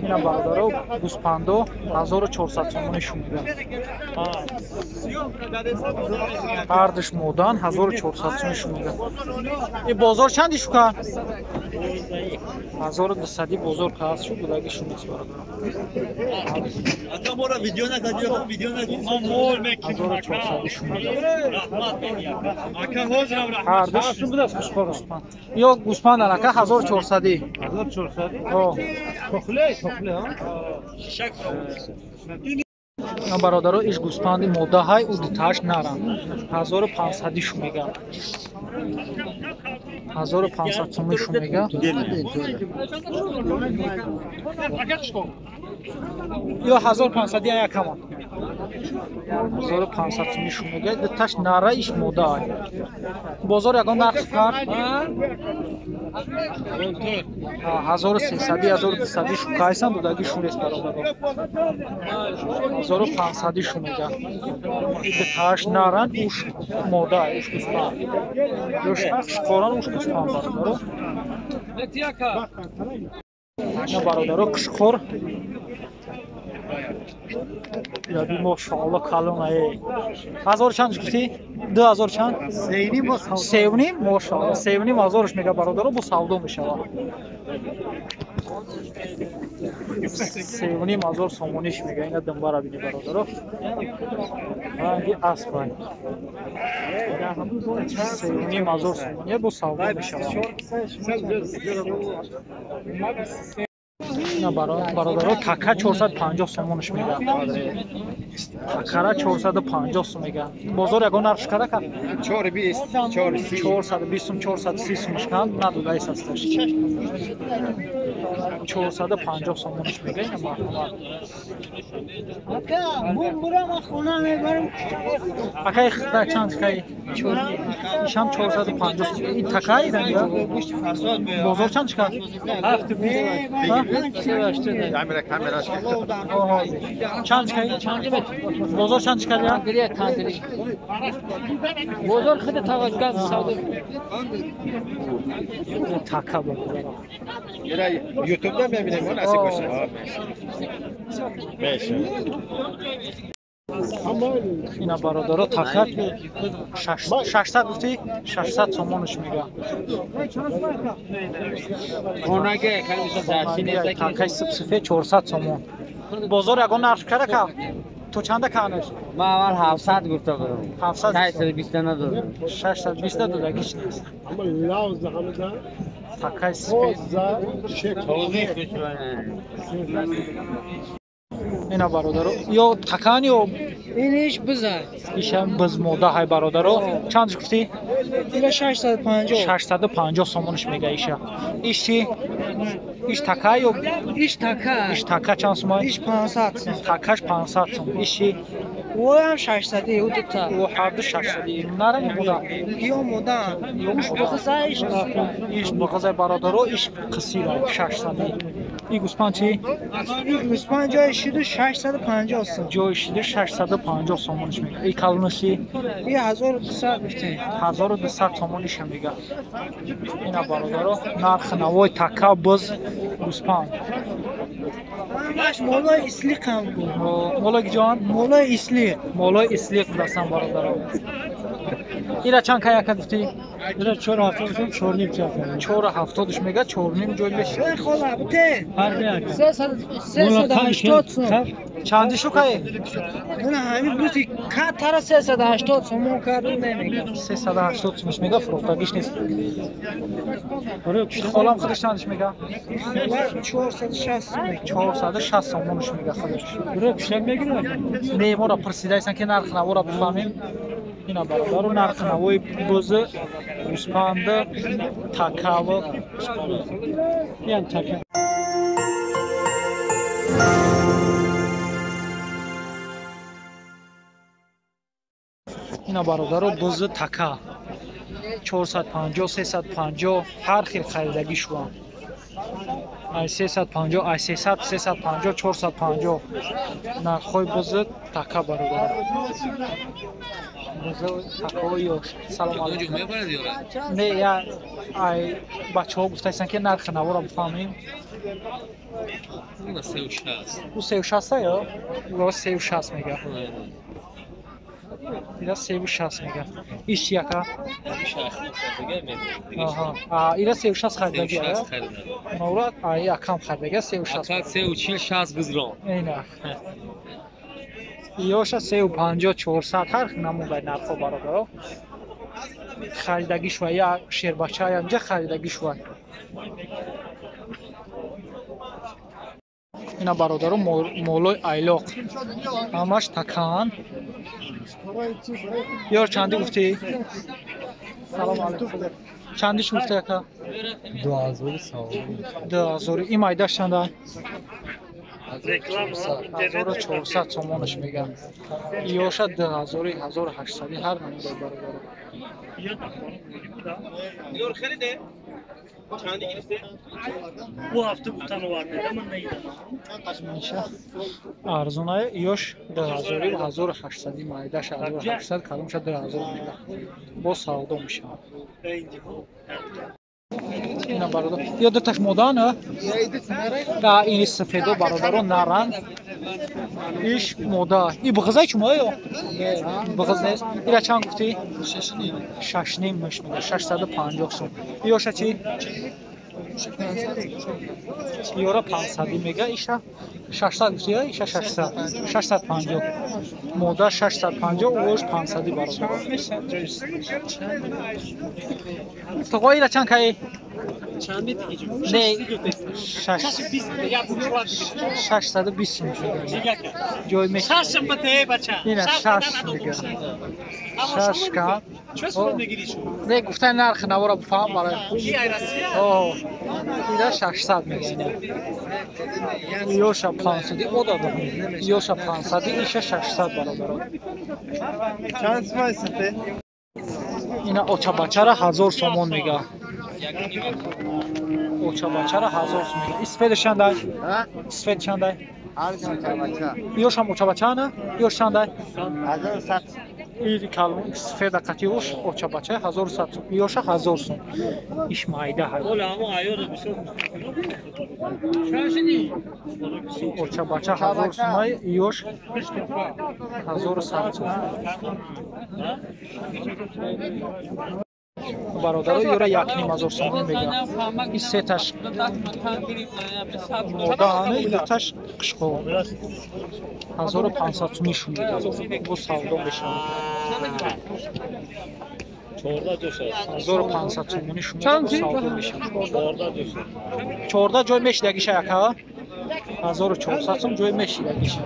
Ина бародаро гӯспандо 1400 сомонӣ шумида. Ҳардуш модан 1400 сомонӣ шумида. И бозор чанди шука? 1200 бозор каас шу будаги шумист бародаро. 1400 шумида. Ҳардуш гӯспанд. Ё гӯспандан ака 1400. 1400? Ҳо. Бародаро иш гӯспанди модаҳай ӯ дутааш нарам. 1500 шу мега. 1500 сомонӣ шу мега. Ё 1500 якама. 1500 сомонӣ шу мега. Дутааш нара иш модаҳай. Бозор ягон нарх кард? 1300 1200 шу кайсан будаги шунест бародаро. 1500 шу мега. Дутааш наран уш мода уш гӯспанд. Ёш қишқоран уш гӯспанд бародаро. На бародаро қишқор яби мошоалло калон ай. 1000 чанд гуфтӣ? 2000 чанд? 3.5 мошоалло 3.5 ҳазорш мега бародаро бо савдо мешавад. 3.5 ҳазор сомониш мега. Ина думбара бини бародаро. Ранги асп ай. 3.5 ҳазор сомони бо савдо мешавад. На бародаро така 450 сомониш мега. Такара 450 сом мега. Бозор ягон нарх шукара кард? 420, 430. 420 сом, 430 сомш канд, надодаис ҳасташ. 450 сомониш мега. Ина марҳамат. Ака, бум бурам хона мебарам. Акай да чанд кай? Ишам 450 сом. Ин такай ранга? Бозор чанд шукар? 720. Камера камераш. Чанд кай? Бозор чанд шукар я? Бозор худ таваккал савдо. Така бародаро. Ира YouTube-да мебинем, он насиб боша. Меша. Ина бародаро така 600 гуфтӣ? 600 сомонаш мега. Такаи сипсифе 400 сомон. Бозор ягон нарх кара ка? То чанда канаш? Ман аввал 700 гуфта будам. 700 620 надодам. 620 додагиш нест. Такаи сифе. Ина бародаро ё такан ё Иниш биза. ишам биз мода ҳай бародаро. Чанд гуфтӣ? Ила 650. 650 сомониш мега иша. Иш чӣ? Иш така ё Иш така. Иш така чанд сомон? Иш 500 сом. Такаш 500 сом. Иш чӣ? Оям 600 ӯ дута. Ӯ ҳарду 600. Нара мода. Ё мода. Ё Уш бухза иш. Иш бухза бародаро иш қисира 600. И гӯспанд чӣ? И гӯспанд ҷои шиду 650 сом. Ҷои шиду 650 сомониш мега. И калонаши? И 1200 гуфтем. 1200 сомониш мега. Ина бародаро нархи навои така биз гӯспанд. Ҳамаш молои ислиқ ҳам буд. Молои ҷон? Молои ислиқ. Молои ислиқ будасан бародаро. Ира чанд кай ака гуфтӣ? Ира 4.70 4.5 чанд. 4.70 мега, 4.5 ҷой мешавад. Ой хола, бите. 380 сом. Чанди шу кай? Мана ҳамин бузи катара 380 сомон кардум намега. 380 сомш мега, фурӯхтагиш нест. Холам худаш чандиш мега? 460 сом. 460 сомонш мега худаш. Ира пишак мегирад? Не, моро пурсидайсан ки нарх навора бифаҳмем. Ина бародаро нархи навои бузи гӯспанди такаву Ям така. Ина бародаро бузи така 450 350 ҳар хел харидагӣ шуам. Ай 350, ай 300, 350, 450. Нархҳои бузу така бародаро. Бузу такаҳои ёш. Салом алейкум. Не, я ай бачаҳо гуфтаистанд ки нархи наворо бифаҳмем. Ӯ 360 ё? Ӯ 360 мега. Ира 360 мега. Иш чи яка? Аҳа. А ира 360 харидаги ая? Навра ай акам харидаги 360. Ака 340 60 гузрон. Ина. Ёша 350 400 ҳар намудай нархҳо бародаро. Харидагӣ шува я шербача я инҷа харидагӣ шува. Ина бародаро молои айлоқ. Ҳамаш такан. Ёр чанди гуфтӣ? Салом алейкум. Чандиш гуфтӣ ака? 2000 сомон. 2000. Ин майдаш чанда? 1400 сомонаш мегӯям. Ёша 2000, 1800 ҳар намудай бародаро. Арзонае ёш 2000, 1800 майдаш 1800, калонша 2000 мегӯям. Боз савдо мешавад. Ина бародар. Ё дуташ модан, а? Да, ини сафедо бародаро наран. Иш мода. И бғызай чумо ё? Бғыз нест. Ира чанд гуфтӣ? 6.5 меш мега. 650 сом. Ёша чи? Ёра 500 мега, иша 600 гуфтӣ, иша 600. 650. Мода 650, ош 500 бародар. Тоғо ира чанд каи? Не, 620 сум шуда. Ҷой мешавад. Ина 6 мега. 6 ка. Не, гуфтани нархи навора бифаҳм барои. О, ира 600 мега ина. Ёша 500 ода Ёша 500, иша 600 бародаро. Чанд сумай сафед? Ина очабачара 1000 сомон мега. Очабачара 1000 сом мега. Исфедаш чандай? Исфед чандай? Ёшам очабача на? Ёш чандай? 1100. Ири калон исфеда қати ёш очабача 1100 сом. Ёша 1000 сом. Иш майда ҳай. Очабача 1000 сомай, ёш 1100 сом. Бародаро ёра 1500 сомонӣ мегӯям. Ин сеташ модаана, ин дуташ қишқо. 1500 сомӣ шунида. Бо савдо мешавад. 1500 сомонӣ шунида бо савдо мешавад. 14 ҷой мешидагиша яка? 1400 сом ҷой мешидагиша.